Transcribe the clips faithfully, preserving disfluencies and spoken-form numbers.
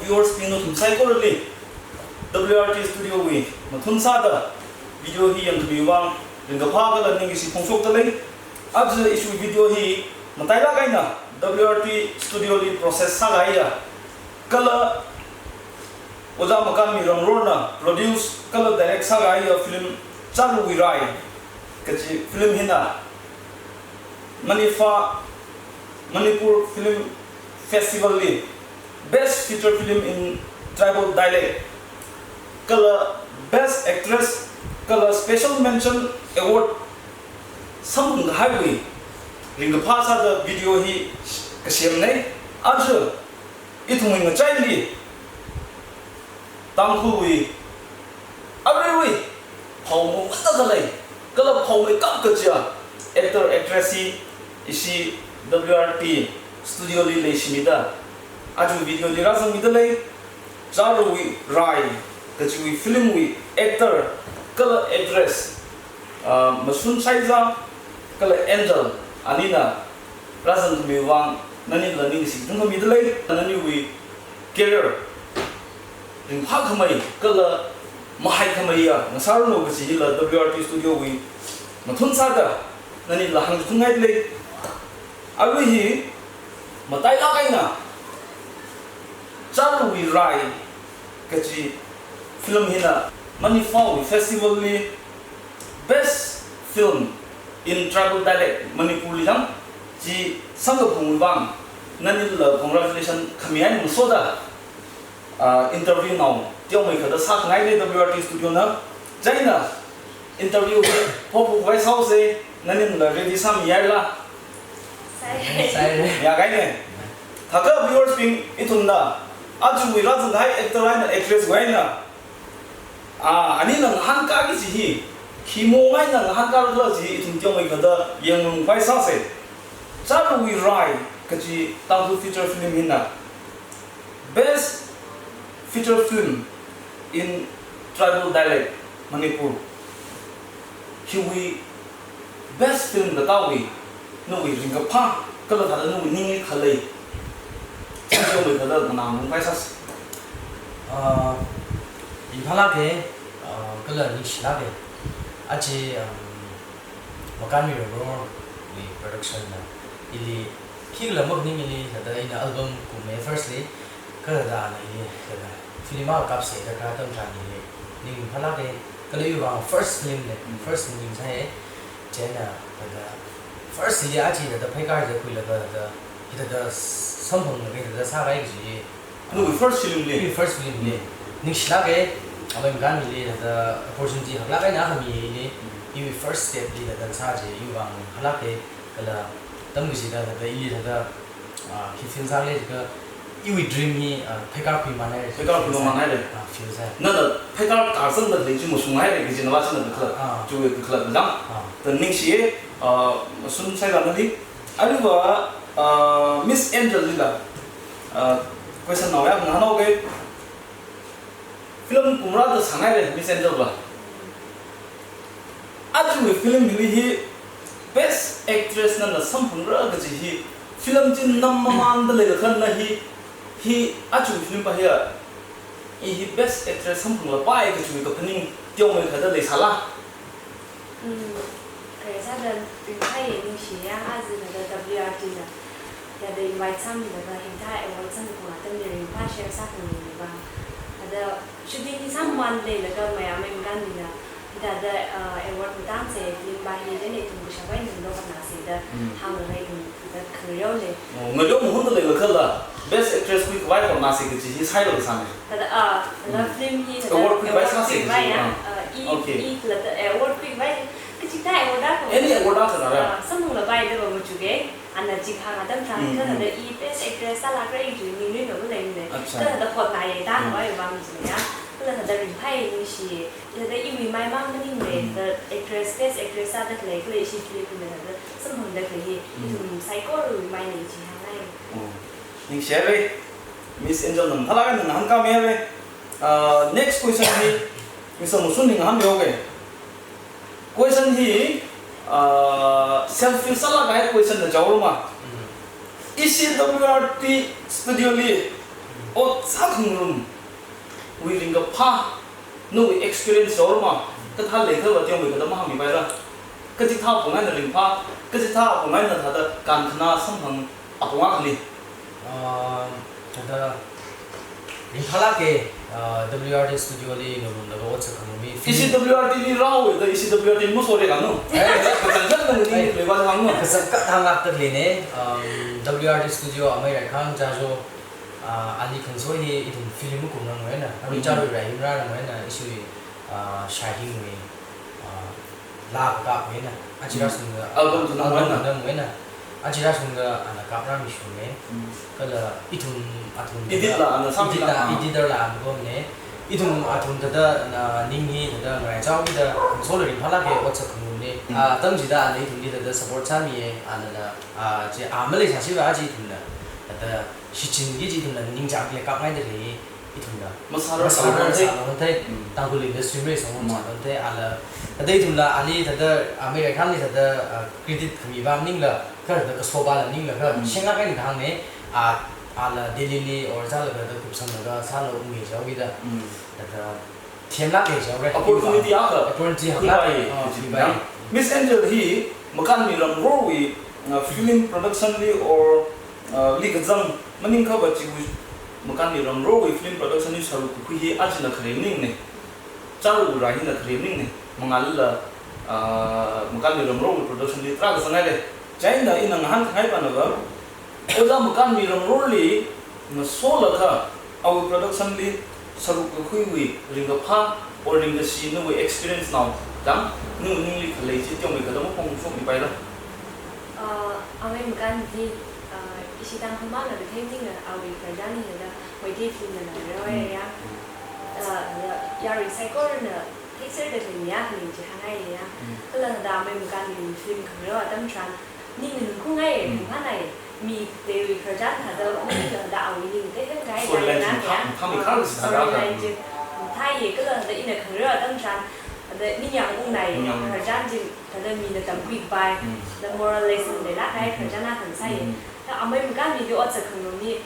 Viewers bing nathum saikorali W R T Studio wui mathun sāda video hi yangkhami vang ringkaphā kala ningkashi phongshokda lei. Aja issue video hi matailāk eina W R T Studio li process sākahaiya kala Ojā Makanmi Ramrorna produce kala direct sākahaiya film Charuwui Rai kachi film hina MANIFA, Manipur Film Festival li Best Feature Film in Tribal Dialect kala Best Actress kala Special Mention Award samphang kahaiwui ringkaphā sāda video hi kasemnei. Aja ithumwui ngachaili Tangkhulwui aruiwui phaomo ngatā khalei kala phaomeikap kachiya actor actress hi ishi W R T Studio li leishimida aja video li rāzangmida lei. Charuwui Rai kachiwui film wui actor kala actress, ah, Masun Shaiza kala Angel anina rāzangkhami vang nanila ningshi tungkhamida lei. Naniwui career ringphākhamei kala mahaikhameiya ngasāranu kachi hila W R T Studio wui mathun sāda nanila hāngchithungngaida lei. Arui hi matailāk eina Charuwui Rai kachi film hina MANIFA wui festival li Best Film in Tribal Dialect Manipur li jang chi samkaphungwui vang nanila congratulation khami eina masoda, ah, interview nao teomeikha da sākhangainei W R T Studio na. Chieina interview hi phophuk vai sāhaosei, nanila ready sāmihaira? Sāi. Sāi. Yākahainei. Thākha viewers bing, ithumna ajawui rāzanghai actor eina actress wui eina, ah, anina ngahānkāki kachi hi khi mong eina ngahānkāra khala kachi hi ithum teomeikha da yangngarumpai sāsei. Charuwui Rai kachi Tangkhul feature film hina Best Feature Film in Tribal Dialect Manipur. Hiwui Best Film katāwui nawui ringkaphā kala thāda nawui ningli khalei, chi teomeikha da nganāngarumpai sāsei. Ah, ringphālāke, ah, kala ningshilāke. Aja, um, Makanmi Ramrorwui production na ili khikhala makhaning ili thāda ina album kumme firstly, kala thāda ana ili thāda film akha kapsei da kharā atam tharan ili ning ringphālāke, kala iwui vang first film ne, Mm. first film sāi, chieina thāda first ili aja thāda pheikar chi khuilaga thāda, hithāda samphanglaga thāda sākahai kachi hi Nawui first film li? Iwui first film li. Ningshilāke, Amei Makanmili thāda opportunity haklāk eina khami ili, iwui first step li thāda sā chi iwui vang haklāke, kala tamkachida thāda ili thāda, ah, khi film sālei jiakha, iwui dream hi, ah, pheikar khuimamān haira. Pheikar khuimamān haira. Ah, film sā. Nana pheikar kāzangda lei chi mashunghaira kaji nava china kakhalat. Ah. Chiwui kakhalat lang. Ah. Thāda ningshiye, ah, Masun Shaiza nali. Aruiva, ah, Miss Angel lila, ah, question nao ya ngahānhaoke. Film kumrada sānghaira Miss Angel va. Ajawui film hili hi Best Actress nana samphangra kaji hi film chi nammamānda leilakha na hi, hi ajawui film pa hiya, i hi Best Actress samphanglapai kajiwui kaphaning teomeikha da leisāla? Mm, kharei sāda ringphāye, ningshiya, aja thāda W R T na thāda invite sāmilaga hithā award samphang atamli ringphā share sākhami vang. Thāda shooting hi sāmamān leilaga maya Amei Makanmina hithāda, uh, award matang sāi, film pa hi chieina ithum kashap eina lo hotnāsei da Mm. hānglaga ithum thāda khangareo lei. Oh, ngareo mahonda leilakhala, Best Actress khuikhavai hotnāsei kaji hi sailaga sāna. Thāda, ah, thāda Mm. film hi thāda Award khuikhavai award sāsei khuikhavai kaji, ya, ah. Ah, i, Okay. i thāda award khuikhavai, kachikathā award akha. Any award akha thāda. Ah, samphanglapai da va machuke, ana chi kahāng atam tharan Mm, kha mm. thāda i Best Actress sālākra kaji ningrin lo leimane. Acha. Kha thāda hotnāye da Mm. va i vang chi ya. Kala thāda ringphāye, ningshiye. Thāda iwui maimang maningmei, Mm. thāda actress, Best Actress sāda khalei, kala ishi film hina thāda samphangda khalei hi, Mm. ithum saikorawui maina chi hāngngai. Oh. Ningshihaira, Miss Angel na mathālāk eina ngahānkāmihaira. Ah, next question hi, Mister Masunli ngahānmihaoke. Question hi, ah, selfish sālāk kahai question na jaorama. Mm. Ishi W R T studio li, Mm. Ot sākhangarumwui ringkaphā, nawui experience yaorama, kathā leikhala teomeikha da mahāngmipaira. Kachikathā apong eina ringphā, kachikathā apong eina thāda kankhana samphang apong akhali. Ah, thāda ringphālāka, ah, W R T studio li ngarumlaga ot sākhangarummi. Ishi W R T li rāhaoda, ishi W R T masore kanu. Eh. Kachangkhat nani, eh, leiva hāngnu. Kachangkhat hānglākda leina, um, W R T studio amei Raikhang Jajo, ah, ali khangaso hi ithum film makumrangwui eina, arui, mm, Charui Rai hi marārangwui eina, ishi, ah, Shahingwui, ah, laa kakapwui eina, aja, mm, rāshungda, album thunangwui eina, album thunangwui eina, aja rāshungda ana kaprāmishunga. Mm. Kala ithum athum, edit thāda, la ana sāmi, edit la, ah, editor la ana pamna. Ithum athum thāda, ah, ning hi thāda ngaraichaokida, khangasola ringphālāka ot sākhangarumna. Mm. Ah, atam chida ana ithumli thāda support sāmiya, ana la, ah, chi, ah, maleisāshiva aja ithumna thāda shichinki kaji ithumna ningchāngli kapngaida lei, ithumna masārar, masārar sālon thei. Sālon thei. Mm. Tangkhul industry maleisālon, mm, sālon thei, ala. Thāda ithumla ali thāda, ah, amei Raikhangli thāda, ah, credit khamiva maningla, kha thāda kasopala maningla, kha, mm, shenglāk eina kahāngna, ah, ala Delhi li or zalaga thāda kupsanglaga sālaga ungmi chaokida. Mm. Thāda themlāka chaora. Opportunity akha. Opportunity akha. Khuipai, ah, khuipai. Miss Angel hi Makanmi ramrorwui, uh, film production li or, uh, li kazang maningkhava chiwui Makanmi ramrorwui film production li sāruk kakhui hi ajana khare maningna. Charui Rai hina khare maningna. Mangālila, uh, Makanmi ramrorwui production li tarākha zangngaile. Chieina ina ngahānkhangai panava, Ojā Makanmi ramrorli ngasolaga, awui production li sāruk kakhuiwui ringkaphā or ringkashi nawui experience nao, dang, nawui ningli khalei chi teomeikha da maphongshokmipaira. Ah, amei Makanmi, ah, ishi Tangkhul mangna kathei maningla awui khararchan hi thāda Meitei film na ngareo, mm, ya. Ah, ya, yarui saikorana theiserda khaleimiya khaning chi hāngngaiya. Mm. Kala thāda amei Makanmi film khangareo atam tharan, ningna nungkungaiya, mm, nungphānaiya. Mi kateiwui khararchan thāda, mi thāda awui ning thei hemkahai storyline thāda chi na mathā, ya. Mathāmeikha, ah, kaji thāda storyline chi mathāya, kala thāda ina khangareo atam tharan, thāda ningyāng ungnai, ningyāng. Khararchan chi thāda mina tamkhuikapai, mm, thāda moral lesson leilāk kahai, mm, khararchan akha sāya. Mm. Thāda amei Makanmili ot sākhangarumli,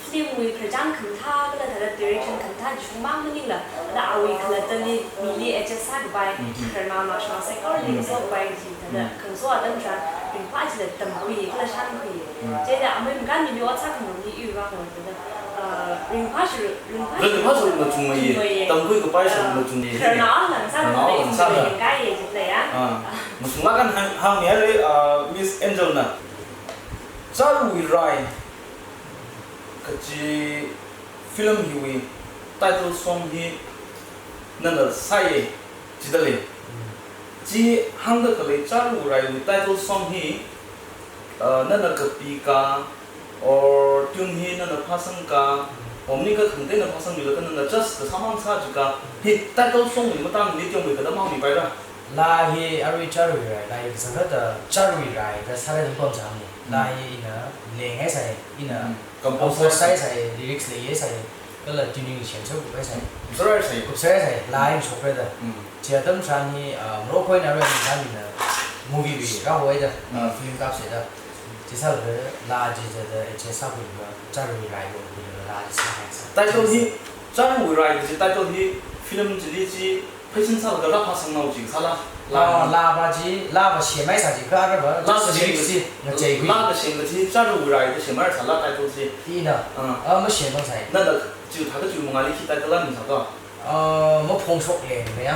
film wui khararchan khamathā kala thāda direction khamathā chi shongmang maningla, thāda awui khalattali mili adjust sākapai, mhm, khararmama shong saikorali, mhm, ngasokapai kaji thāda, mhm, khangaso atam tharan ringphā chila tamkhui kala shānkhui. Mhm. Chieina amei Makanmili ot sākhangarumli iwui vang thāda, uh, ringphā sharuk, ringphā, ringphā sharukna chungmeiya. Chungmeiya. Tamkhuikapai sharukna, uh, chungmeiya. Khararna lang sāda, khararna lang sāda, ringkaiya jitla ya. Ah. Mashunglāk eina hāng, hāngmihaira, uh, Miss Angel na. Charui Rai kaji film hiwui title song hi nana sāya jidalei. Mm. Chi hāngda khalei Charui Raiwui title song hi, uh, nana kapika or tune hi nana phāsangka, mm, or maningakha khangateina phāsangmilaga nana just kasāmang sā jiakha, hi title song wui matangli teomeikha da mahāngmipaira. Laa hi arui Charui Rai, laa hi kazang thāda Charui Rai da sāra da pamchang ni. Laa hi ina leingaisai, ina, mm, compose, compose sāsai, lyrics leihaisai, kala tuning semsā kuphaisai. Kupserhaisai. Kupserhaisai, laa hi shokra da. Mm. Chi atam tharan hi, ah, mrokhoina arui Makanmina movie wui rāhaoda, ah, mm, film kapsāda. Chi sālaga laa chi thāda, eh, chi sākhuilaga, Charui Rai lo khuilaga laa chi sāhaisai. Title hi, Charui Rai kaji title hi film chili chi pheisin sālaga rāphāsangnao chi sāla? Laa, ah, laava chi, laava semhaisā chi kha arava, laa just lyrics chi ngacheikhui. Laa kasem kaji Charui Rai da semhaisāla title chi? Ina. Ah. Ah, masemhangsai. Nana chi thāda chi mangāli khi title la mingsāto? Ah, Maphongshok Leng na ya.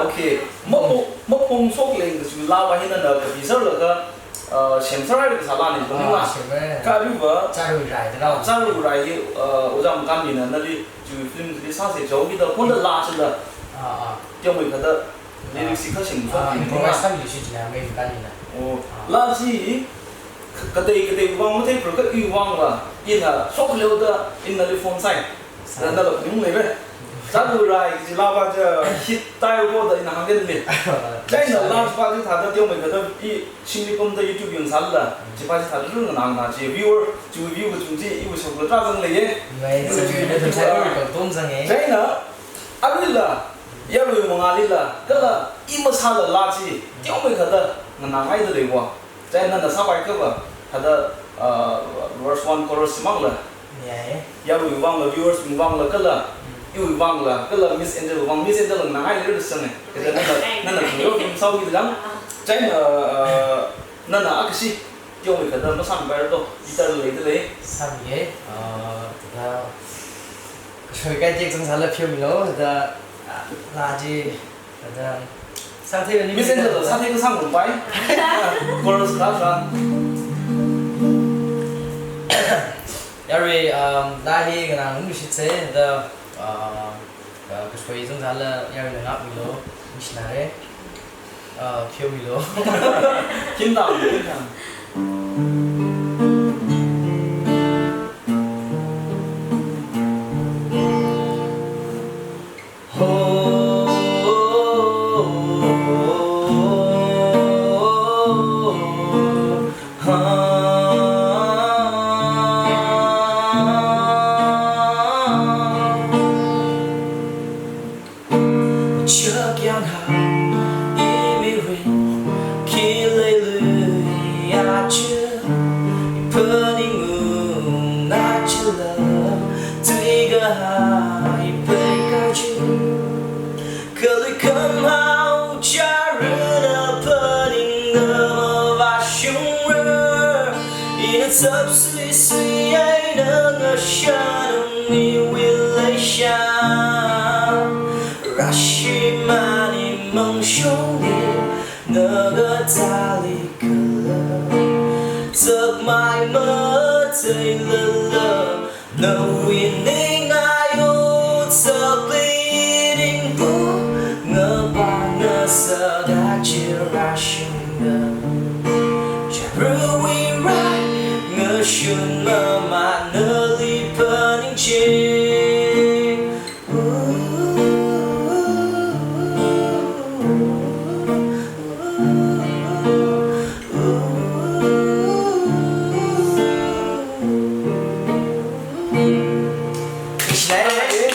Okay. Maphong, Maphongshok Leng kaji laava hi nana kapiserlaga, ah, semserhai kasā laa ni, ah, maningla? Semhai. Kha aruiva Charui Rai da rao. Charui Rai hi, ah, Ojā Makanmina nali chi film chili sāsa jihaokida, honda laa chila, ah, ah, teomeikha da, ah, lyrics chi kha semshok, ah, ni improvise maningla? Sāmi shi jina amei Makanmina. Oh, ah, laa chi, ka-, katei katei vang matheiphalungra, iwui vangva, ina shokleoda, ina nali phone sai. Sā. Nana la phaning leira. Charui Rai kaji laava chi hit tāhaoda ina hāngkhangai. Chieina laa chiva chi thāda teomeikha da i shimli pamda YouTube yangsālala, chiva chi thāda run nganāna chi viewer, chi view kachung chi iwui shokla tarākha zangleiya. Ngai, iwui zangna YouTube YouTube la. Tum zanga. Chieina, aruila, yarui mangālila, kala i masāla laa chi teomeikha da nganāngaida leiva. Chieina nana sāpaiakhava, thāda, uh, verse one chorus chimangla, Yai. Yaruiwui vangla, viewers wui vangla kala, iwui vangla kala, Miss Angel wui vang, Miss Angel nganāngai leira sāne. Kala nana, nana video film sāki dang. Chieina, uh, nana akhashi teomeikha da masāmipaira to, guitar leidalei. Sāmiya, uh, thāda kashoi kai tek zangsāla pheomilu, thāda, uh, laa chi, thāda, sāthei ni Miss Angel, sāthei kasāngarumpai. Chorus kasā. Yarui, um, laa hi nganāngarumshitsei, thāda, uh, uh, kashoi zangsāla yaruina ngākmilu, missionary. Uh, pheomilu. Khindang, khindang. Ho, ha. Chakyanha, imirin, khilei lui aja, iphaningung nachila, tuikahai ipai kaji. Khalui khamhao charana phaningda mavāshungra, ina chapsuisui eina ngashanung iwui leisha. Rashimān imangshongli, nagatāli kala, chakmai matheilala, nawui ningai otsak leidingpu, ngapā ngasak aja rāshungda. Charuiwui rai, ngashun mamān nali phaningching. Sanai.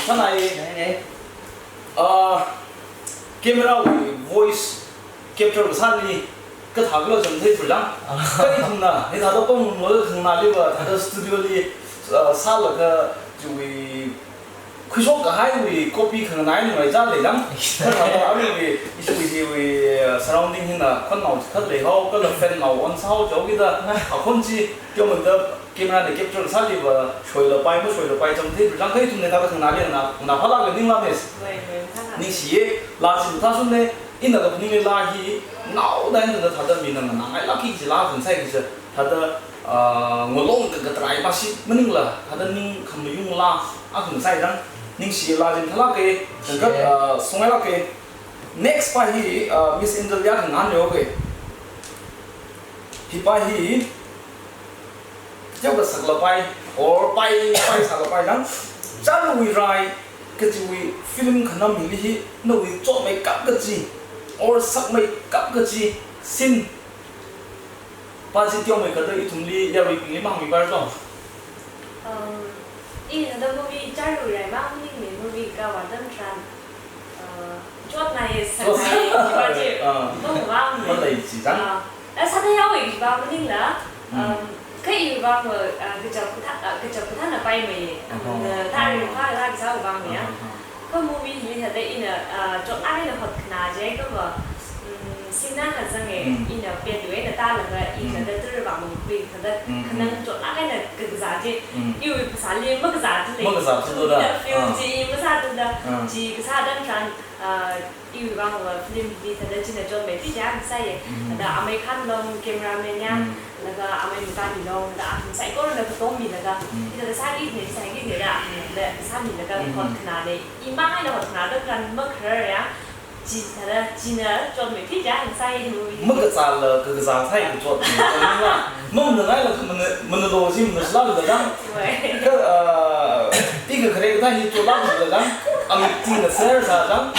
Sanai. Nai, nai. Ah, camera wui voice capture kasāli kathā kala chāmthei purjang. Ah. Kha ithumna, hithāda pamunglo khanganāliva, thāda studio li, ah, sālaga chiwui khuishok kahaiwui copy khanganai nungai chālei jang. Kathāda aruiwui, ishiwui hiwui, ah, surrounding hina khonnao chikhat leihao, kala fan nao on sāhao jihaokida, akhon chi, teomeikha da camera na capture sāliva, shoilapai, mashoilapai, chāmthei purjang, kha ithumna hithāda khanganāli na, na phalak le ningla miss. Wei, wei, phalak. Ningshiya, laa chi mathāshunne, ina kaphaningli laa hi, naoda ina thāda mina nganāngailākki kaji laa khangasai kaji, thāda, ah, ngolong ka katrai pa shi maningla, thāda ning khamayung laa, akha ngasai jang, ningshiya laa chi mathālāka, khangat, ah, songailāka. Next pa hi, ah, Miss Angel ya khanganāneo ke. Hi pa hi, teokha saklapai, or pai, pai saklapai jang, Charuiwui Rai kajiwui film khanam hili hi, nawui chotmeikap kaji, or sakmeikap kaji, scene pa chi teomeikha da ithumli yaruibingli mahāngmipaira to. Um, ina da movie Charuiwui Rai mang maningmei movie kavā atam tharan, uh, chotnai, chot- saknai, chi pa chi, ah, mavāmei. Malei chi jang. Ah, eh, sāthei haowa chi pa maningla, hmm, um, kha iwui vangva, ah, kachap kathā, ah, kachap kathāna paimei, ah, aha, na thāri, aha, phā kathā kasāwui vangmei ya. Aha, aha. Kha movie hili thāda ina, ah, chotlāk eina hotkhanā chi kava, mm, scene na kazang e, mm, ina pet wui eina tālaga, ina, mm, da tur vang mong pui, thāda, mm, mm, khanang chotlāk eina kakazā chi, mm, iwui phasāli makazā chi lei. Makazā chi lo da. Ina film, ah, chi i masāthuda, ah, chi kasā atam tharan, ah, iwui vangva film li thāda china chotmeithui chi ngasāya. Mm. Thāda amei Khanlong cameraman ya, mm, laga amei Mutani Long, thāda athum saikorana katommilaga, mm, hithāda sāki ne, sāki ne da, thāda sāmilaga, mm, hotkhanāne. I mang eina hotkhanā atam tharan makharar ya, chi thāda china chotmeithui chi ngasāya movie. Makazāla, kakazā sai kachot. Manganāla, mana, mana lo chi mana sālala jang. Wei. Kha, ah, i kakhare kathā hi chotlākla jang. Amik tingna ser sā jang.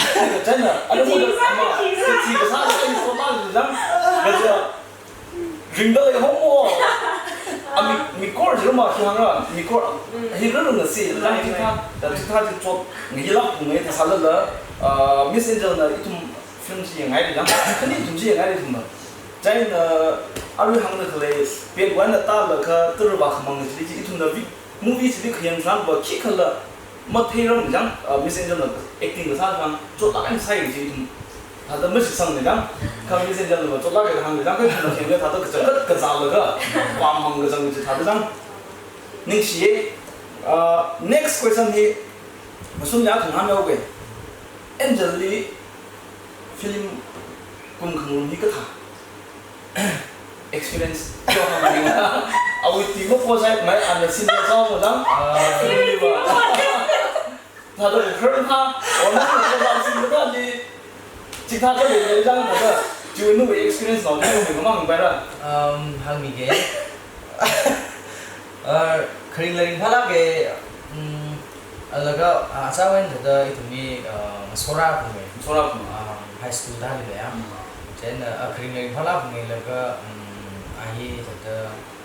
Chieina, ana kathi kasā, ama, kathi kasā, kathi kasā hi chotlākla jang. Kaja, ringda lei hong mo. Amik, mikor chi ruma khi hāngra, mikor, mm, hi raruna si, jang, wei, chithā, wei, da chithā chi chot, ngayilāk kung e, thā sālala, ah, Miss Angel na ithum film chi yangngaili jang. Khani ithum chi yangngaili ithumna. Chieina, Arui hāngda khalei, pet wan na ta la kha tur ba khamang chili chi ithumna vi-, movie chili khayang tharan ba khikhala matheiram jang, ah, Miss Angel na acting kasā tharan chotlāk eina sai chi ithum thāda mashitsang ne jang, kha Miss Angel na chotlāk eina hāng ne jang, kha ithumna khayang thāda kachang khat kazā la kha, pamang kachang chi thāda jang. Ningshiye, ah, next question hi, masum ya thang hān yau ke. Angel li film kum khangarum hi kathā experience kyo hāngning. Awui team of course ai mai ana senior sao mo jang. Ah. Film li ba. Thāda kharar ha, ona ko ba senior da li. Chithā khalei le jang thāda. Chiwui nawui experience nao thāda mi mang bai ra. Um, hāngmi ke. Uh, kharing la ringphālāk ke, um, laga, ah, achawen thāda ithumli, uh, Sora phung e. Sora phung. Um, high school da li le ya. Mm. Chieina, uh, kharing la ringphālāk phung e laga, um, a hi thāda,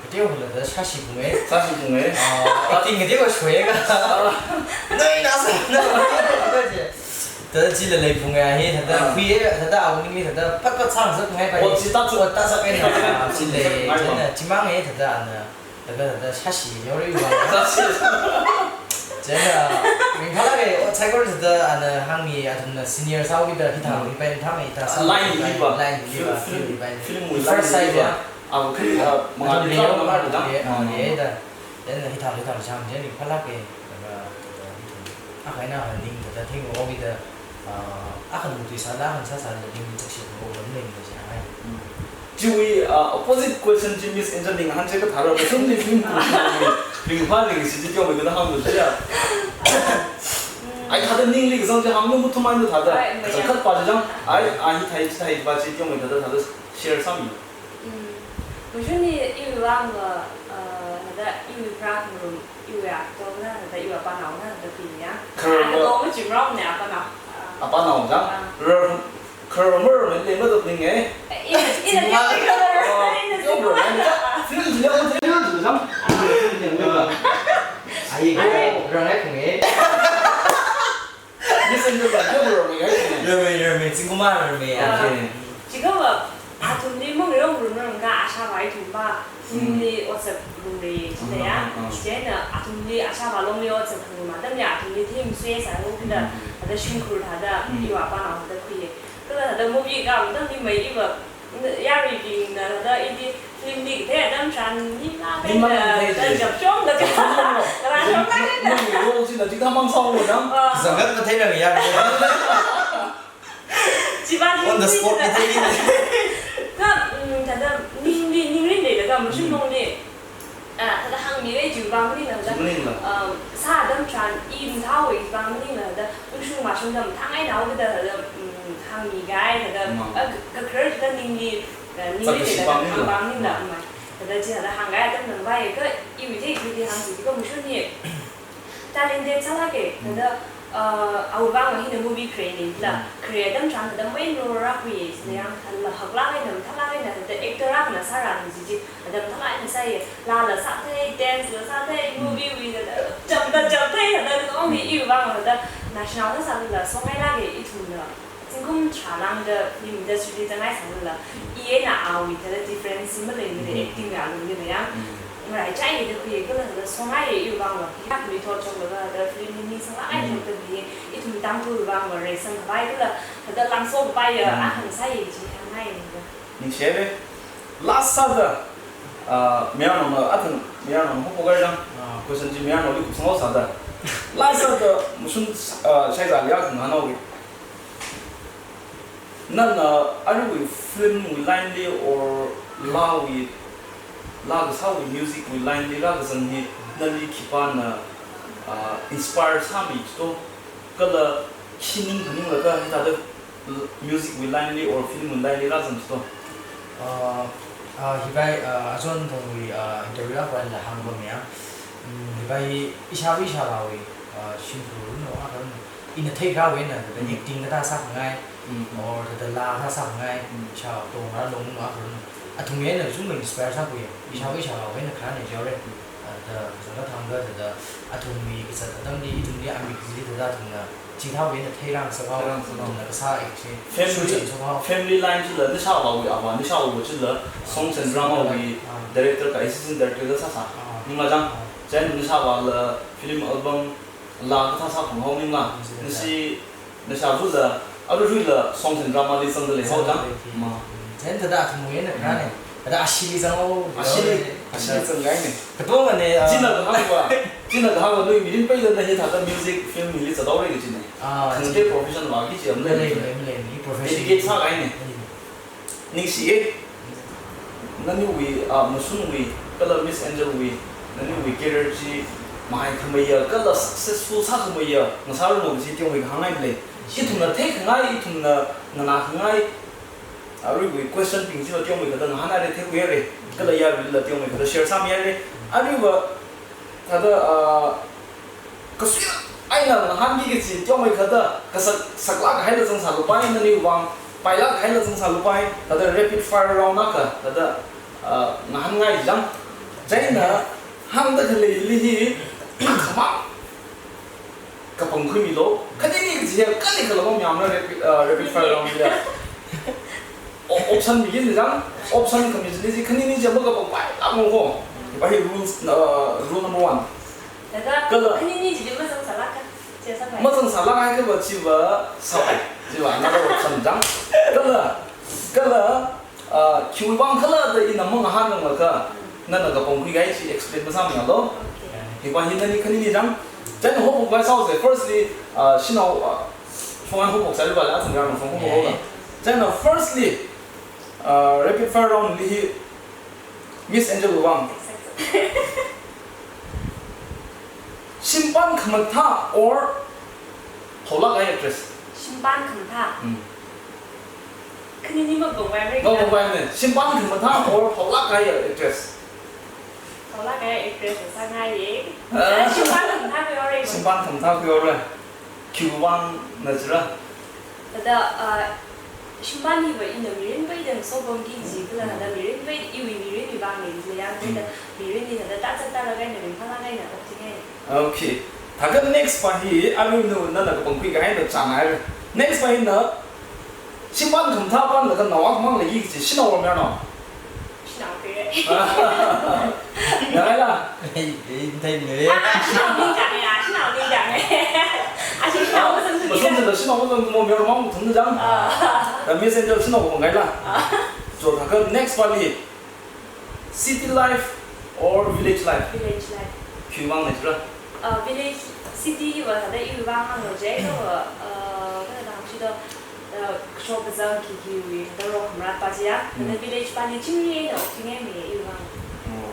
kateo la thāda shashi phung e. Shashi phung e. Uh, acting kateo shwe ka. Nai na sa, na, na, na, je. Thāda chila lei phung e a hi, thāda Ah. hui e, thāda awui ningli thāda phat phat sang sak ngai pa. Ot chi ta chu. Ot ta sak e na, ah, chi lei, Ngai pa. chieina, chimang e thāda ana, thāda, thāda shashi yaorei wa. Shashi. Chieina, ringphālāk e, ot saikora thāda ana hāngmi athumna senior sao kida hithā, Hmm. hi pai thang e, hithā sao Line kida, hi ba. line hi ba, Film, film hi ba. film wui First line hi sight ba. ya. Abu kri, ah, mangā Athum di lei chao yo, na mar dang. lei, ah, Hmm. lei da. Then hithā, hithā chang, then ringphālāk e. Laga, thāda, ithum. Akha eina haning thāda thing o kida, ah, akha nung tui sāla, akha sāsāla, ning chakshi ko lam lei ni chang ai. Hmm. Chiwui, ah, opposite question chi Miss Angel ning hān che kathā ra, masum ni film kum ringphā ringsi chi kyo mai kathā hāng chi ya. Ai thāda ningli kazang chi hāng nu muthum ai nu thāda. Ai, maya. Kazang khat pa chi jang, ai, ai thai, thai pa chi kyo mai thāda, thāda share sāmi. Mm. Mashun ni iwui vang va, uh, thāda iwui prak ngarum, iwui akto na, thāda iwui apanao na, thāda pini ya. Kharar Akto va- machimrong ne apanao. Apanao jang, Ah. rar, kharar mar ne le ma dok ning e. Ina, ina, Singwa. ina, ina, Oh, ina, yo, bro, ina. Film ji yang, film ji yang. Film ji yang, bro. Ai, Ai. Rang ai phung e. Miss Angel ba, yo, bro, rang ai phung e. Rang ai, rang ai, singkuma rang ai, Ah. Okay. Chikha va, athumli mong rong rong rong ka asha vai thum ba, Hmm. thumli WhatsApp room le, Hmm, chile ya. hmm, hmm. Chile na, athumli asha va longli WhatsApp room ma, tamli athumli thim sui sa ro kida, Hmm. ada shungkhur thāda, Hmm. iwui apanao thāda khui. Kala thāda movie ka, tamli mai iva, yaruibingna thāda idi film li kathei atam tharan, ni ma Ni ma kathei kathei thāda thei. jap shong da Jap shong da. Kala shong da. Nang role china chithā mang sao lo jang. Ah. Zangat kathei rang ya. Chiva On the spot ni thei ni. Ka, mm, thāda ning, ning, ningrin de la ka, mashun Mm. nong de. Ah, thāda hāngmi le chiwui vang ni la, thāda, Chiwui vang ni la. um, sā atam tharan, i mathāwui vang ni la, thāda, ungshung mashung tam thang ai nao kida, thāda, mm, hāngmi gai, thāda, Mm. ah, ka, kakharar thāda ningli, ah, ningrin Sā de la, vang ni la. vang ni la, Mm. mm. Thāda chi thāda hāng gai atam nang vai, ka, iwui de, iwui de hāngsi, ka mashun ni. Talented sālāk e, Mm. thāda, uh, awui vang hina movie create ni la, Mm. create atam tharan thāda main role rākhui e, sida Mm. yang thāla haklāk eina, mathālāk eina, thāda actor akhana sāra ni chi chi, thāda mathālāk eina sāi, laa la sāthei, dance la sāthei, Mm. movie wui thāda, jump da jump thei, thāda, only Mm. iwui vang thāda, national na sāla, songailāk e, ithumna. Zingkum tharā lāngda film industry li zangai sālala, Mm. i eina awui thāda difference malei ni de Mm. acting ya lu ni de yang. Mm. Ngarai chai ni de khui kala thāda songai ye iwui vang va. Yak mi thot chok laga thāda film ni sāngai Mm. chok de bi. Ithum Tangkhul vang va reisang khavai kala thāda langso khavai ya Mm. ahān sāi chi hāngngai ni de. Ningshiye. Last sāda, ah, mayarnaona, athang mayarnaona hokpo gar jang. Ah. Question chi mayarnaoli kupsang sāda. Last sāda, mashun, ah, shaizāli athang hānao ke. Nana, aruiwui film wui line li or laawui, laa kasāwui music wui line li rākazang hi, nali khipāna, ah, inspire sāmi to, kala khi ning khaninglaga hithāda music wui line li or film wui line li rāzang to? Ah, ah, hi bai, ah, Azon Thongwui, ah, interview akhawui la hāngpam ya. Mm, hi bai ishāvā ishāvāwui, ah, shimkhur no, ah, kan, ina theikhavai na, Mm. acting kathā sākhangai, Mm. or thāda laa kathā sākhangai, Mm. ishāvā tong rā long no, ah, kan, athum eina chungmei inspire sākhui, ishāvā Mm. ishāvāwui na kharā ni jaore. Mm. Ah, thāda, kazang kathang ka, thāda, athumwui kazat atamli, ithumli, amik kazili, thāda, athumna, Chithāwui eina theirāngasak haowa. Theirāngasak haowa. Kasā act chi. Family, shuchan sāhaowa. Family line chila nishāvāwui avā, nishāvā chila songs and drama wui Ah. director kha assistant director kha sāsā. Ah. Maningla chang. Ah. Chieina nishāvāla film album la kathā sāphunghao maningla. Yes, yes. Nashi, nashāvāla, aruirui la songs and drama li zangda leihaowa chang. Zangda lei. Ma. Chieina thāda athumwui eina Mm. kharāna. Thāda ashili zanghaowa. Ashili, ashili zanghaina. Katongana, ah, china kahāngva, china kahāngva nawui mirin peida na hithāda music film hili zathaora kajina. Ah, khangatei chi. Profession vāki chi am Malei, lei. Malei, malei, mi profession. Dedicate sākahaina. Mm. Ningshiya. Naniwui, ah, Mashunwui, kala Miss Angelwui, naniwui career chi mahaikhameiya, kala successful sākhameiya ngasāranu kaji teomeikha hāngngai lei. Ithumna theikhangai, ithumna nganākhangai, aruiwui question bing chila teomeikha thāda ngahānhaira, theikhuihaira, kala yaruila teomeikha thāda share sāmihaira. Aruiva thāda, ah, kasui eina ngahānki kaji teomeikha thāda kasak, saklāk haila zangsālupai, naniwui vang pailāk haila zangsālupai, thāda rapid fire round akha, thāda, ah, ngahānngai chang. Chieina hāngda khaleili hi, khamang kapangkhuimilu, khanini kaji hi, kali kala mong yamna rapid, ah, rapid fire round ya. O-, option miki chang, option khami chili chi khanini chi makapangpailākmang ko. Hiva hi rules, ah, rule number one. Thāda, kala khanini chili mazangsālāka, chi sāpai. Mazangsālāk haikha va chiva sāpai. Chiva another option chang. Kala, kala, ah, khiwui vang khala da ina mangahānranglakha, nana kapangkhui kahai chi explain masāmilu. Okay. Hiva hi nani khanini chang. Chieina hophok vai sāsa. Firstly, ah, shanao, ah, Shongwan hophok sāli vāla, athang yarong song hophok Yeah. la. Chieina firstly, ah, rapid fire round li hi Miss Angel wui vang. Exactly. Shimpan khamathā or phaolāk kahai actress? Shimpan khamathā. Hmm. Khanini mapangpaimara. Mapangpaimara. Shimpan khamathā or phaolāk kahai actress? Phaolāk kahai actress sāngaiya. Ah. Shimpan khamathā khuihaora. Shimpan khamathā khuihaora. Khiwui vangna jira? Thāda, ah, shimpan hiva ina mirin peida ngasopamki kaji, kala thāda mirin peida iwui mirinwui vang lei kaji ya, thāda Mm. mirin hi thāda tazat tara kahaina, ringphālāk eina oktingai. Okay. Thākha next pa hi, aruina nana kapangkhui kahaina chang haira. Next pa hina, shimpan khamathā pānlaga naowakhamang leiki kaji, shanao or mayarnao? Shanao khuira. Ngaila? Ei, ei, thei ne. Ah, shanao ningchānga, shanao ningchānga. Ah, shi shanao Ah, mazang mazang shanao. Shanao mazang mo mayarmang thum chang. Ah. Ah, Miss Angel shanao ngaila? Ah. So, thākha next pali, city life or village life? Village life. Khiwui vang lei jira? Uh, village, city hiva thāda iwui vang hānglu jai, so, uh, kathāda hāngsi do, uh, kachot kazang khikhiwui, thāda rok marat pa jiya, Mm. thāda village pali chingri eina oktingaimei iwui vang. Oh.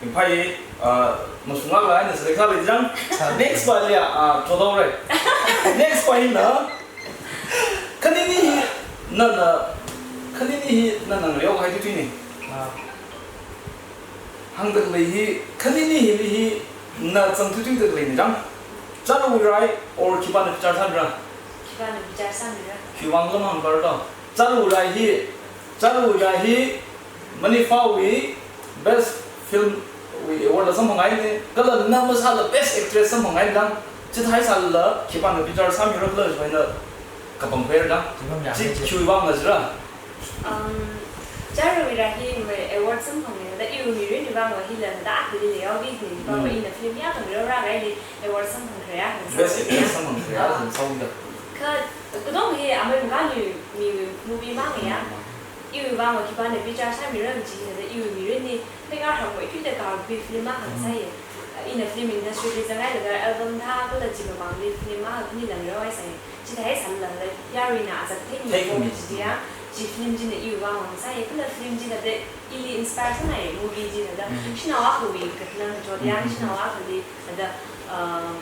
Ringphāya, uh, mashunglākla eina select sālei chang. Sālei. Next pali, uh, chothaora. Next pa hina, khanini hi nana, khanini hi nana ngareokahai thuithuina. Ah. Hāngda khalei hi, khanini hili hi na zangthuithuida khaleina chang. Chārawui rai or khipāna bichar sāmira? Khipāna bichar sāmira? Khiwui vang lam hāngkar to. Chārawui rai hi, Chārawui rai hi MANIFA wui best film wui award la samphanghaina, kala na masāla best actress samphanghaina chang. Chithāhaisālala khipāna bichar sāmira kala chiwui eina kapangkhuira chang. Khipā mayā Chi chi. Khiwui vang lajira? Um, Chārawui rai hi ma award samphanga, thāda iwui mirinwui vangva hila thāda akhali leihaoki, hiwui vangva Mm. ina film ya khangareo rākahaili award samphangkharei ya, Best actress samphangkharei ya, Ah. samphangda. Kha, katong hi amai mukani mi movie mang ya. Mm. Iwui vangva khipāna bichar sāmira kaji thāda iwui mirinli, pheikar hangmei thuida kahai film akha Mm. sāya. Ina film industry li zanghailaga album thā kala chi mamangli film akha khani la ngareohaisai. Chithāhaisālala yaruina azak theimi Theimi. Kaji ya, chi film china iwui vang vang sāya, kala film chi thāda ili inspire sāngai movie chi thāda, Mm. shanao akhawui kathānang kachot ya, Mm, mm, mm. shanao akhali thāda, um,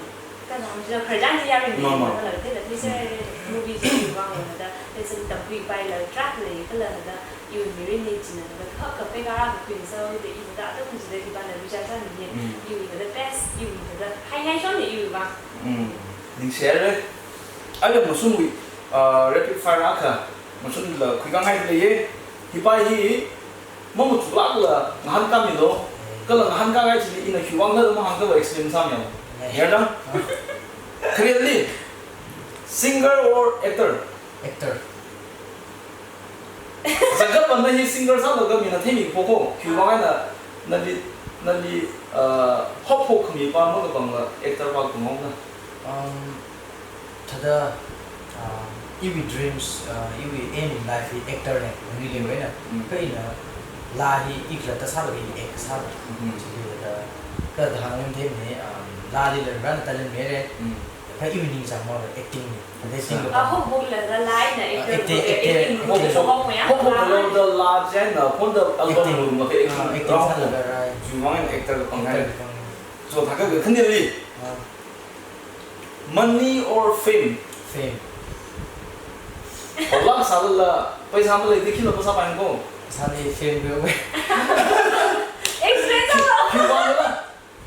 kathāda hāngchila khararchan chi yaruina Ma, ma. kala thāda, thāda, Mm. movie chi iwui vang thāda, thāda sāda tamkhuipaila tarākha lei, kala thāda iwui mirinli china thāda, kha, kha pheikar akha khuingasakda i thāda, atam chida khipāna bichar sāmi hi, Mm. iwui thāda best, iwui thāda haingai shonda iwui vang. Mm. Ningshihaira. Aja Mashunwui, ah, rapid fire akha, Mashunla khuikhangai leiya. Hipa hi, mamachuk lākla ngahānkāmilu, kala ngahānkākahai chili ina khiwui vang thāda mahāngkhala explain sāmilu. Yardang? Khareli, singer or actor? Actor. Zangkapamna hi singer sālaga mina theimi poko, khiwuivang eina nali, nali, uh, hop hop khami pa makapangla actor pa kungong na. Um, thāda, uh, iwui dreams, uh, iwui aim in life hi actor na, nili wena. Mm. Kha ina laa hi ikhalatta sālaga i act sāla. Mm. Chili thāda, kathāda hāngngam theimi, um, laali la rāna talent mire. Mm. Kha iwui ningchāngva acting na. Acting Ah, ka hok hok la da lai na Ah, actor acting, ka acting, acting, hok hok hok hok ya. Hok hok la da la jen na, kon da album Acting. Room ma ka acting. Ah, acting Round. Sālaga rai. Ju mang actor ka pang Actor hai. Ka pang. So, thākha ka khani li. Ah. Money or fame? Fame. Phaolāk sālala, paisa maleili khi la paisa pāng ko. Sāli fame ko. Explain to. Khiwuivang la.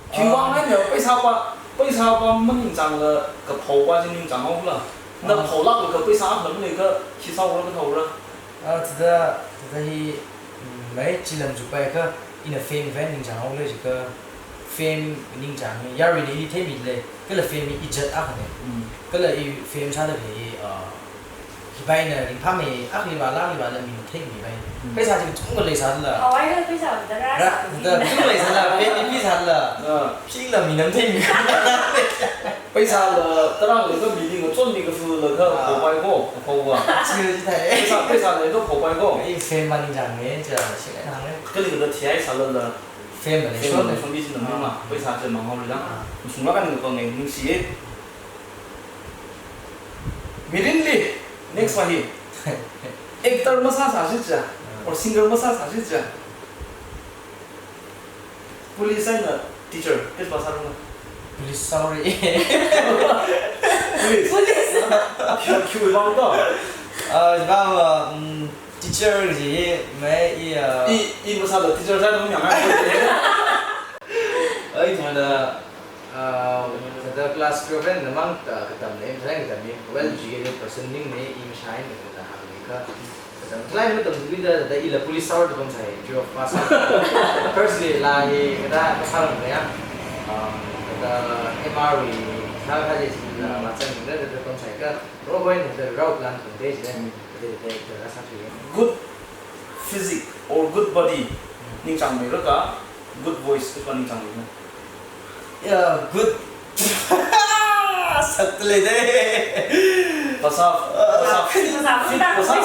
Khiwuivang Ah. eina paisa pa, paisa pa maningchāngla kaphao pa chi ningchāng haola. Na Ah. phaolāklaga paisa akha maleikha khi sāhaora kathaora. Ah, thāda, thāda hi, mm, mai chilam jupai kha ina fame fame ningchāng haole jiakha fame ningchāng hi yaruina ili theimile, kala fame hi ijat akhane. Mm. Kala i fame sāda hi, ah, hipaina ringphāmei, akhali vāla, akhali vāla mina theimi pai. Hmm. Paisa chi kachungkha leisāla. Hawai la paisa da ra Ra, sa. Da kachungkha leisāla, pen ni pi sāla. Ah. Pila mina theimi. Paisa la, tarākha la ka meeting ka chon mi ka fu la ka Ah. phopai ko, ka phopa. Chi chi thai. Paisa, paisa la ka phopai ko. I fame maningchāng ne, cha, shi ka nang ne. Kali ka thi ai sālala. Fame la Fame shon la ne. shon mi chi na mi ma, Ah. paisa chi mang haola. Ah. Sungla ka ning ko ngai, ningshi ye. Mirinli, next one hi. Actor masāsā shi cha, Ah. or singer masāsā shi cha. Police eina teacher, kes pasar ma. Police, sorry. Police. Police. Khiwui, khiwuivang to. Ah, ba, um, teacher ji, mai, i, ah, I, i masāla teacher sāda mi yang ai. Ai, thāda, Ah, thāda class twelve eina mang ta katam le, thāda katam le, well educated person ning ne, i mashai ne, thāda hāngni kha. Katam, thālai matam tui da, thāda ila police sāhaoda pamsai, twelve pass. Firstly, la hi, thāda pasar ne ya. Um, thāda M R wui, thāda kaje si, thāda Mm. vāchan ne, thāda pamsai kha, ro boy ne, thāda rao plan pamde ji le, Mm. thāda, thāda, thāda sāthui. Good physique or good body, Mm. ningchāngmeira kha, good voice, kachi pa ningchāngmeira. Yeah, good. Sak le de. Pasā, pasā fit, Pasā fit, fit, pasā,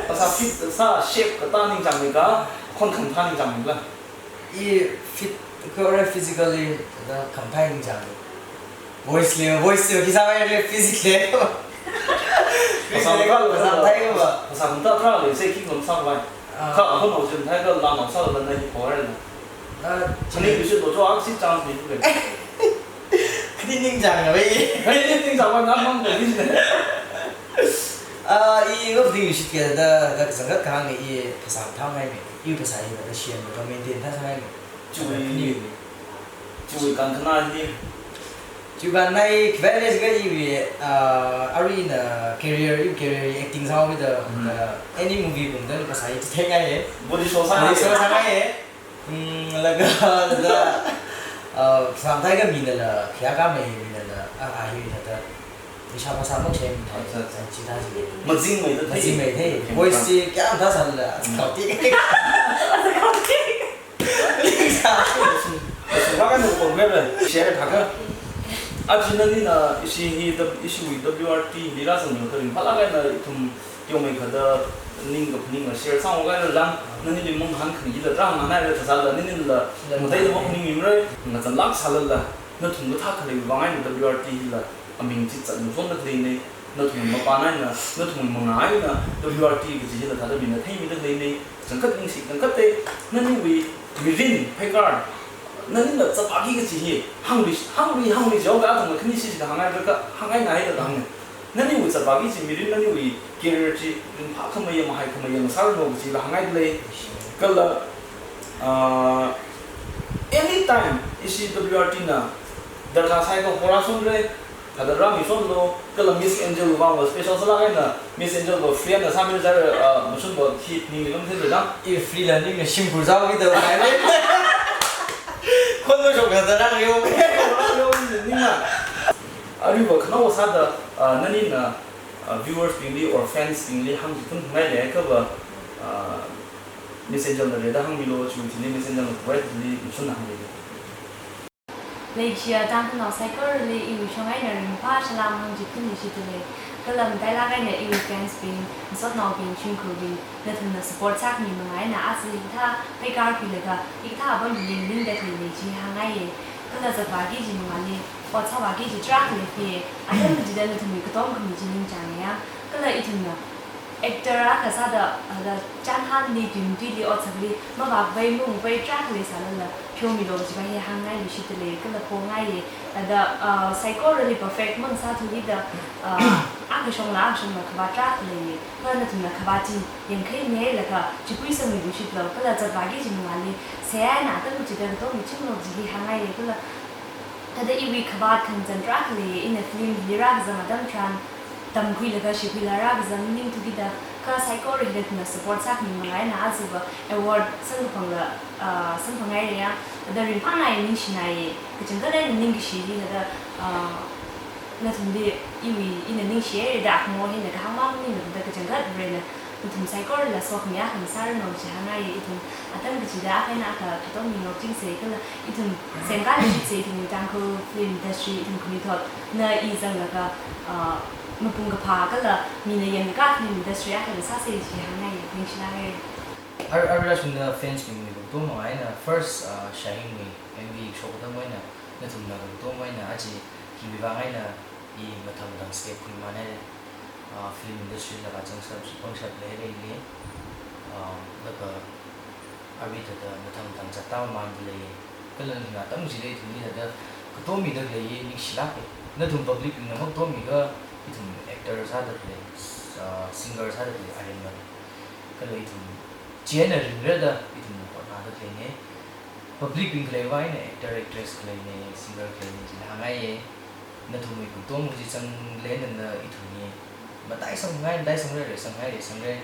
pasā fit, pasā shape katā ningchāngmei kha, khon khangathā ningchāngmeila. I fit, kha ora physically, thāda khangathā ningchāng. Voice le, voice le, khi sāmei le, physique le. Pasā Physique le, khangathā, pasā thai ba. Pasā khangathā thā le, se khi khangathā sāmei. Ah. Kha, khon nao chim thai kha, la nao sāla na hi power na. Ah, Chani chi- bishi lo cho ak si chance ni tu le. Khani ningchāng na bai. Khani ningchāng na mang ko ni. Ah, i ngop ding shi kida, da zangkat khangai i pasā thā ngai me. I pasā i da share da maintain thā ngai me. Chiwui, chiwui kankhana hi. Chiwui kanai, khivai le jiakha iwui, ah, arui na career, iwui career acting sāhaoda, Mm. ah, any movie kumda pasā i chithei ngai ye. Body show sā Body ngai show ye. sā ngai ye. Mm, laga, laga, ah, samthai kha mina la, khayā khamei mina la, ah, ah, hi thāda. Nisha pasā mok shem thai. Acha, acha. Chithā ji. Mazingmeida thei. Mazingmei thei. Okay. Voice chi kya thā sāla, Mm. kau ti. Kau ti. Sungkha ka nung kong mebe, share thākha. Achi nanina ishi hi da, ishiwui W R T hi rāzang ningkha ringphālāk eina ithum teomeikha da ning kaphaning la share sāngaroklaga, nanili mangahān khani la rānganai la thāsāla, nanila, la ngateila mok ningmimre, ngazanlāk sālala, nathum kathā khaleiwui vang eina W R T hila, aming chi zatngason da khaleine, nathum mapān eina, nathum mangā eina, W R T kaji hila thāda mina theimida khaleine, zangkat ningshi, zangkat te, naniwui mirin, pheikar, nanila zatpāki kaji hi, hāngli, hāngli, hāngli jihaoda athang khani shi kha hāngngai kha, hāngngai ngai da hāngne. Naniwui zatpāki chi mirin, naniwui career chi ringphākhamei, mahaikhamei, ngasāranu kaji la hāngngai lei. Kala, ah, anytime, ishi W R T na, darkar sāhai kha hora songre, thāda rāmi songlo, kala Miss Angel wui vang lo special sālāk eina, Miss Angel lo free eina sāmi zar, ah, mashun lo khi ningli lom thei dang. I free la ningna shimkhur zāhaoki da hāngai lei. Khon lo shok thāda rāngai yo. Rāngai yo, ningna. Aruiva khanaowa sāda, ah, nanina, ah, viewers bingli or fans bingli hāngchithun ngai leiakha va, ah, Miss Angel na rida hāngmilu, chiwui thili Miss Angel na khuiwui thili mashun hāngmilu. Leishiya Tangkhulnao saikorali iwui shong eina ringphā salam hāngchithun nishitulei. Kala matailāk eina iwui fans bing, masotnaobing, shimkhurbing, nathumna support sākhami manga eina aja hithā pheikar khuilaga, hikathā apam ning ningda khalei chi hāngngaiye. Kala zatvāki kaji mangāli, ot sāvāki kaji tarākha leiphiye. Atam kachida nathumwui katom khami chi ningchāngya. Kala ithumna actor akha sāda, ah, da chānhanli, tui matuili, ot sāli, mavākpai, maungpai tarākha leisālala, pheomilu kajiva hi hāngngai nishitulei, kala phongaiye. Thāda, ah, saikorali perfect mangasāthukida, ah, akha shongla, akha shongla khavāt tarākha leiye. Kha nathumna khavāt chi yangkhai mihailakha, chipui sangmi nishitlu, kala zatvāki kaji mangāli, seihā eina atam kachida katom michinglu kaji hi hāngngaiye, kala thāda iwui khavāt khangazan tarākha leiye, ina film hili rākazang atam tharan, tamkhuilaga shikhuila rākazang maningthukida, kha saikora hi nathumna support sākhami manga eina ajava award samkaphangla, ah, samphanghairaya, thāda ringphānai, ningshinaiye, kachangkhat eina ningkashi hi thāda, ah, nathumli iwui ina ningshihaira da akhamo hina kahāng mang maningla thāda kachangkhat Varena nathum saikorala sokhami akha sāranu chi hāngngaiye. Ithum atam kachida akha eina akha katom mingaukchingse kala ithum semkāluishitse, ithum Tangkhul film industry ithum khamithotna i zanglaga, ah, mapung kaphā kala mina yangkā film industry akha sāse chi hāngngaiye. Ningshilāke. Ar-, arui rāshungda fans bingwui katom manga eina first, ah, Shahingwui M V shok atam eina nathumna katom eina aja hiwui vang eina i mathang mathang step khuimane, ah, film industry la vāzangshap, pangshap leilei, ah, laga arui thāda mathang mathang zatda mamān lei. Kala nathumna atam kachida ithumli thāda katom mida khalei ningshilāke. Nathum public bingna makatommiakha ithum actor sāda khalei, ah, singer sāda khalei aremma. Kala ithum chieina ringrada ithum hotnada khaleine. Public bing khaleiwui vang eina actor, actress khaleine, singer khaleine chila hāngngaiye. Nathumwui katom chi zangleilala ithumli mataisang ngai, mataisang rei, reisang ngai, reisang rei.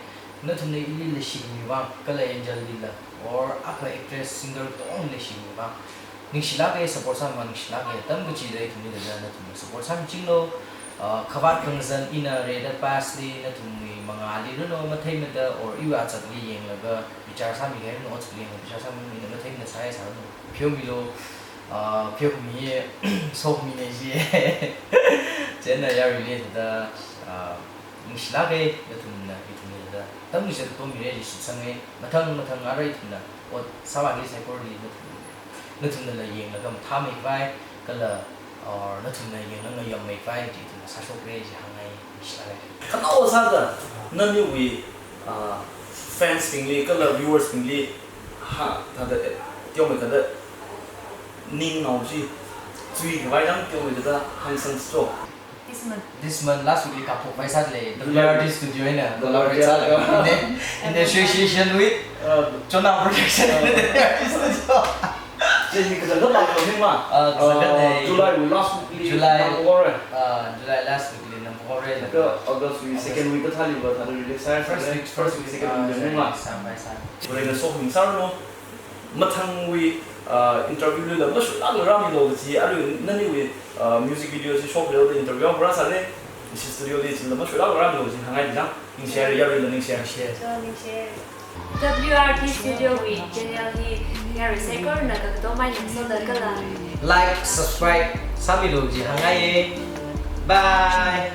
Nathumna ili leishikhami vang, kala Angel lila, or akha actress, singer katonga leishikhami vang, ningshilāke, support sāma ningshilāke. Atam kachida ithumli thāda nathumna support sāmichinglu. Ah, khavāt khangazan ina rida past li nathumwui mangāli ranu matheimada, or iwui azakli yanglaga bichar sāmikahai ranu, otsakli yanglaga bichar sāmikahai ranu, ina matheimada sāhai sāranu. Pheomilu, ah, pheomi, sokhami ne chi. Chieina yaruili thāda, ah, ningshilāke, nathumna ithumli thāda atam kachida katommire chi shitsange. Mathang mathang arui ithumna ot sāvāki saikorali nathum, nathumnala yanglaga mathāmeikhavai, kala, or nathumna yanglaga ngayammeikhavai chi ithumna sāshokre chi hāngngai, ningshilāke. Khanaowa sāda naniwui, ah, fans bingli kala viewers bingli, ha, thāda, eh, teomeikha thāda ningnao chi chuikhavai dang teomeikha thāda hāngsangcho. This month. This month, last week li kapokpai sālei, July. W R T Studio eina July. Collaborate sālei. In, in association with, uh, Chona Production. Uh, W R T Studio. Chieina kachangkhat lākmei ma. Uh, kachangkhat, uh, lei. July wui last week li July. Nangpokhaora. Uh, July last week li nangpokhaora. Laga August wui second week kathāliva thāda release sāi. First week, first week, second week, uh, li ma. Sāpai sā. Varena sokhami sāranu. Mathangwui, ah, interview lila mashuilāk rāmilu kaji, arui naniwui, ah, music video chi shokhaoda interview rāsāre, ishi studio li chila mashuilāk rāmilu kaji hāngngai dina, ningshihaire, yaruila ningshihaire. Ningshihaire. Cho, ningshihaire. W R T Studio wui channel hi yarui saikorana kakatomai ningsoda kala like, subscribe sāmilu kaji hāngngaiye. Bye.